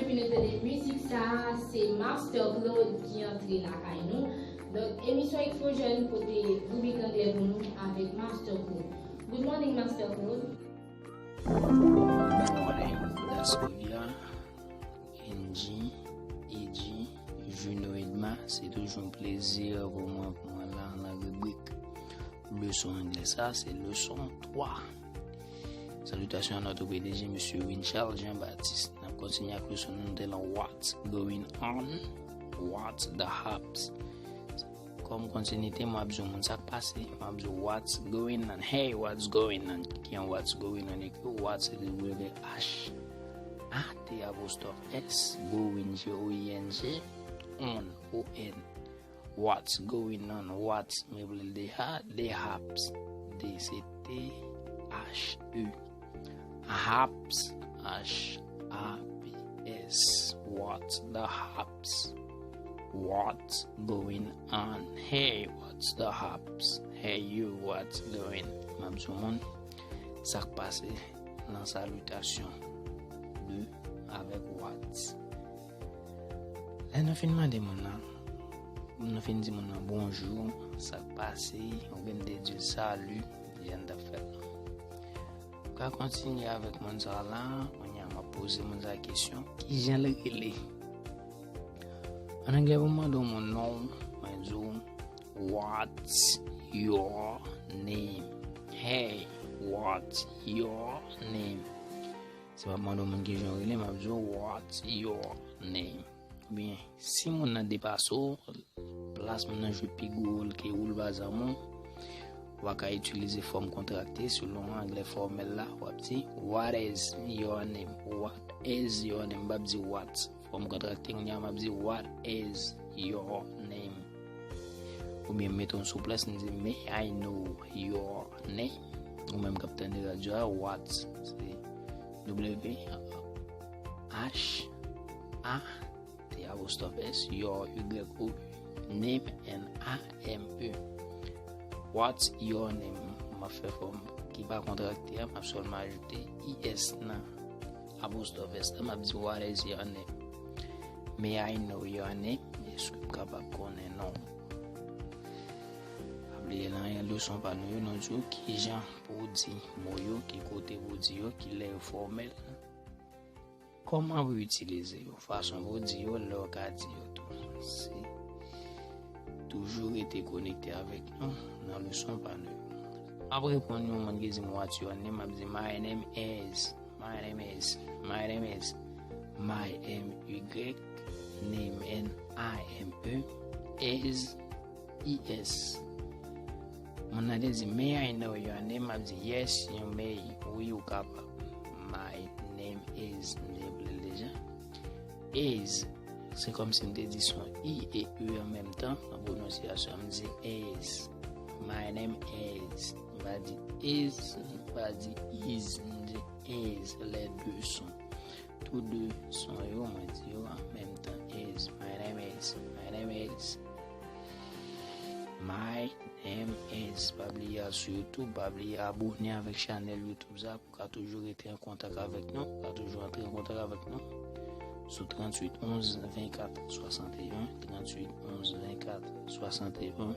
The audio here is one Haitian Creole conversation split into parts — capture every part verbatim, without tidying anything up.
Fin tande mizik sa a, se Master Claude ki antre lakay nou. Donk, emisyon Exposure kote ribrik anglè pou nou avèk Master Claude. Good morning, Master Claude. Good morning, Daskovia, Angie, Edgy, Juno Edma. Se toujou yon plezi pou mwen pou mwen la nan ribrik leson anglè sa, se leson twa. Salitasyon a notre P D G, Mesye Winchal Jean Baptiste. N ap kontinye ak leson nou te lan What's going on? What's the haps? Kòm kontinite, m ap di w moun sa k pase. M ap di w what's going on? Hey, what's going on? Ki an what's going on? Ekri what's, ekri W H A T apostrophe S, going, G O I N G, on, O N. What's going on? What's, m rele l the ha, the haps. The se T H E. Haps, H A P S. What's the haps? What's going on? Hey, what's the haps? Hey, you, what's going? M ap di w moun sa k pase nan salitasyon de avèk what's. Lè nou fin mande moun nan, nou fin di moun nan bonjou, sa k pase, oubyen nou te di l salut, jan n t ap fè l lan. Ou ka kontinye avèk moun sa la, kounye a m ap poze moun sa kesyon, ki jan l rele? An anglè, pou m mande yon moun non, mwen di w, what's your name? Hey, what's your name? Si m ap mande yon moun ki jan w rele, m ap di w, what's your name? Oubyen, si moun nan depase w, plas moun nan jwe pi gwo wòl ke ou, l pa zanmi w, w a ka itilize fòm kontrakte selon anglè fòmèl la, w ap di, what is your name? What is your name? M p ap di what. Fòm kontrakte, kounye a m ap di, what is your name? Oubyen m mete yon souples, m di, may I know your name? Ou menm k ap tande radyo a, what? Se W H A T apostrophe S, your, Y O U, name, N A M E. What's your name? M ap fè fòm ki pa kontrakte a, m ap sèlman ajoute E S nan apostrophe S la, m ap di, what is your name? May I know your name? Èske m kapab konnen non w? Pa bliye nan leson pa nou yo, nou di w kijan pou w di mo yo, ki kote pou w di yo, ki lè yo fòmèl, kòman pou w itilize yo, fason pou w di yo, lè w ka di yo tou. Se toujou rete konekte avèk nou nan leson pa nou yo. M ap reponn yon moun ki di m, what's your name? M ap di, my name is, my name is, my name is, my, M Y, name, N A M E, is, E S. Moun nan te di, may I know your name? M ap di, yes, you may. Wi, ou kapab. My name is, m te rele l deja. Is, se kòmsi m te di son I e E an menm tan, nan pwononsyasyon, m di is. My name is. M pa di is, m pa di is, m di is, lè de son. Tou de son yo, mwen di yo an menm tan, is. My name is, my name is, my name is. Pa bliye al sou YouTube, pa bliye abòne avèk chanèl YouTube sa pou w ka toujou rete an kontak avèk nou, pou w ka toujou antre an kontak avèk nou sou tranntuit onz venkat swasanteyen, tranntuit onz venkat swasanteyen,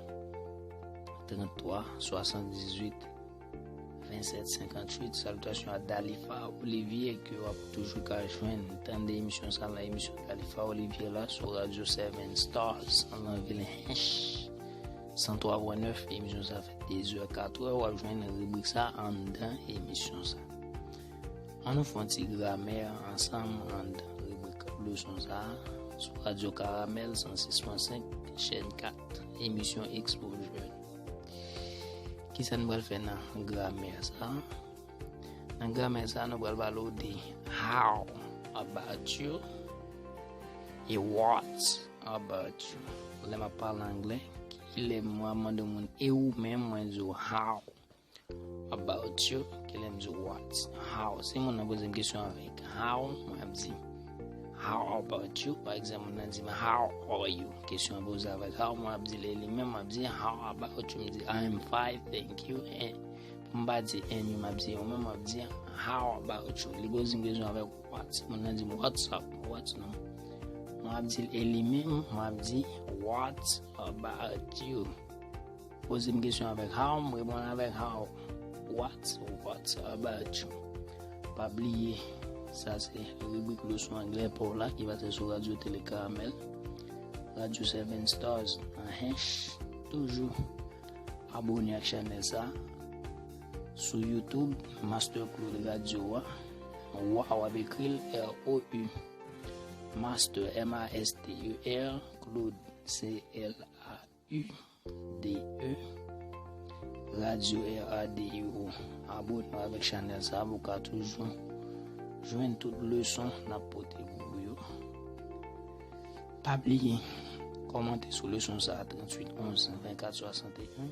tranntwa swasanndizuit vennsenk senkantuit. Salitasyon a Dalifa Olivier, ke w ap toujou ka jwenn, tande emisyon sa nan emisyon Dalifa Olivier la sou radyo Seven Stars nan vil Hinche, san twa pwen nèf. Emisyon sa fèt dezè, katrè, w ap jwenn ribrik sa anndan emisyon sa. Ann nou fè yon ti gramè ansanm anndan ribrik leson sa sou radyo Karamèl san sis pwen senk, chèn kat, emisyon Exposure. Kisa n pral fè nan gramè sa? Nan gramè sa, nou pral pale w de how about you e what about you. Lè m ap pale anglè, ki lè mwen ap mande yon moun e ou menm, mwen di w how about you, ki lè m di w what. How, si moun nan poze m kesyon avèk how, mwen ap di how about you. Pa egzanp, moun nan di m how are you? Kesyon an poze avèk how, mwen ap di l e li menm, mwen ap di how about you? M di I am fine, thank you. And M pa di and you, m ap di ou menm, m ap di how about you. Li poze m kesyon avèk what. Moun nan di m what's up, what's nou. M ap di l e li menm, m ap di what about you. Poze m kesyon avèk how, m reponn avèk how. What, what about you? Pa bliye, sa se ribrik leson anglè pa w la ki pase sou Radyo Tele Karamèl, Radyo Seven Stars nan Hinche. Toujou abone ak chanèl sa sou YouTube, Master Claude Radio a. Wa w ap ekri l R O U. Master, M A S T E R, Claude, C L A U D E, Radio, R A D I O. Abone w avèk chanèl sa pou w ka toujou jwenn tout leson n ap pote pou ou yo. Pa bliye kòmante sou leson sa a, tranntuit onz, vennkat swasanteyen.